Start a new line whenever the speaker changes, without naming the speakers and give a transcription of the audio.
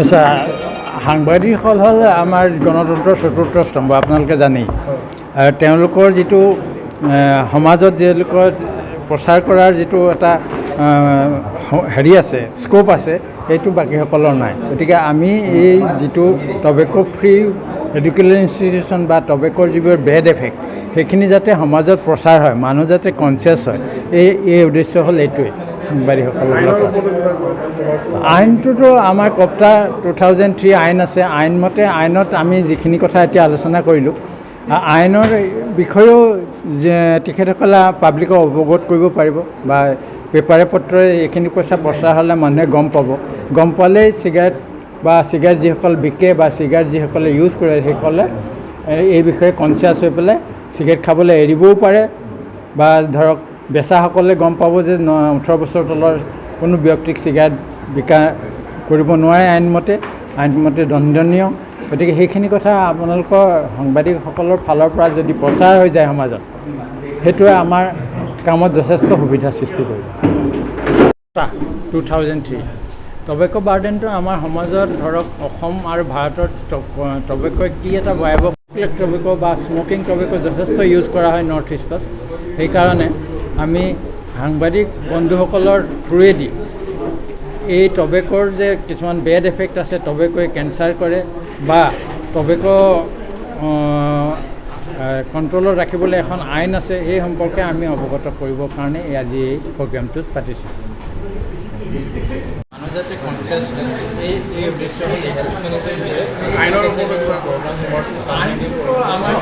আচ্ছা, সাংবাদিকসকল হ'ল আমাৰ গণতন্ত্ৰৰ চতুৰ্থ স্তম্ভ, আপোনালোকে জানেই। আৰু তেওঁলোকৰ যিটো সমাজত তেওঁলোকৰ প্ৰচাৰ কৰাৰ যিটো এটা হেৰি আছে, স্ক'প আছে, সেইটো বাকীসকলৰ নাই। গতিকে আমি এই যিটো টবেক' ফ্ৰী এডুকেশ্যনেল ইনষ্টিটিউশ্যন বা টবেকৰ যিবোৰ বেড এফেক্ট, সেইখিনি যাতে সমাজত প্ৰচাৰ হয়, মানুহ যাতে কনচিয়াছ হয়, এই উদ্দেশ্য হ'ল এইটোৱেই সাংবাদিকসকলৰ
আইনৰ
লগত।
ওপৰতো কিবা প্ৰভাৱ?
আইনটোতো আমাৰ কপ্টা 2003 আইন আছে। আইনমতে, আইনত আমি যিখিনি কথা এতিয়া আলোচনা কৰিলোঁ, আইনৰ বিষয়েও যে তেখেতসকলে পাব্লিকক অৱগত কৰিব পাৰিব বা পেপাৰে পত্ৰই এইখিনি কথা প্ৰচাৰ হ'লে মানুহে গম পাব। গম পালেই চিগাৰেট বা চিগাৰেট যিসকল বিকে বা চিগাৰেট যিসকলে ইউজ কৰে, সেইসকলে এই বিষয়ে কনচিয়াছ হৈ পেলাই চিগাৰেট খাবলৈ এৰিবও পাৰে বা ধৰক বেচাসকলে গম পাব যে 18 বছৰ তলৰ কোনো ব্যক্তিক চিগাৰেট বিকা কৰিব নোৱাৰে, আইনমতে দণ্ডনীয়। গতিকে সেইখিনি কথা আপোনালোকৰ সাংবাদিকসকলৰ ফালৰ পৰা যদি প্ৰচাৰ হৈ যায় সমাজত, সেইটোৱে আমাৰ কামত যথেষ্ট সুবিধা সৃষ্টি কৰিব। 2003 টবেক' বাৰ্ডেনটো আমাৰ সমাজত, ধৰক অসম আৰু ভাৰতত টবেক' কি এটা ভয়াৱহ। টবেক' বা স্মকিং টবেক' যথেষ্ট ইউজ কৰা হয় নৰ্থ ইষ্টত। সেইকাৰণে আমি সাংবাদিক বন্ধুসকলৰ থ্ৰুৱেদি এই টবেকৰ যে কিছুমান বেড এফেক্ট আছে, টবেক'ই কেঞ্চাৰ কৰে বা টবেক' কণ্ট্ৰলত ৰাখিবলৈ এখন আইন আছে, সেই সম্পৰ্কে আমি অৱগত কৰিবৰ কাৰণে এই আজি এই প্ৰগ্ৰেমটো পাতিছোঁ। মানুহ যাতে কনচিয়াছ, এই উদ্দেশ্য হ'ল এইটো।
আইনৰ ওপৰতো কিবা প্ৰভাৱ?
আইনটোতো আমাৰ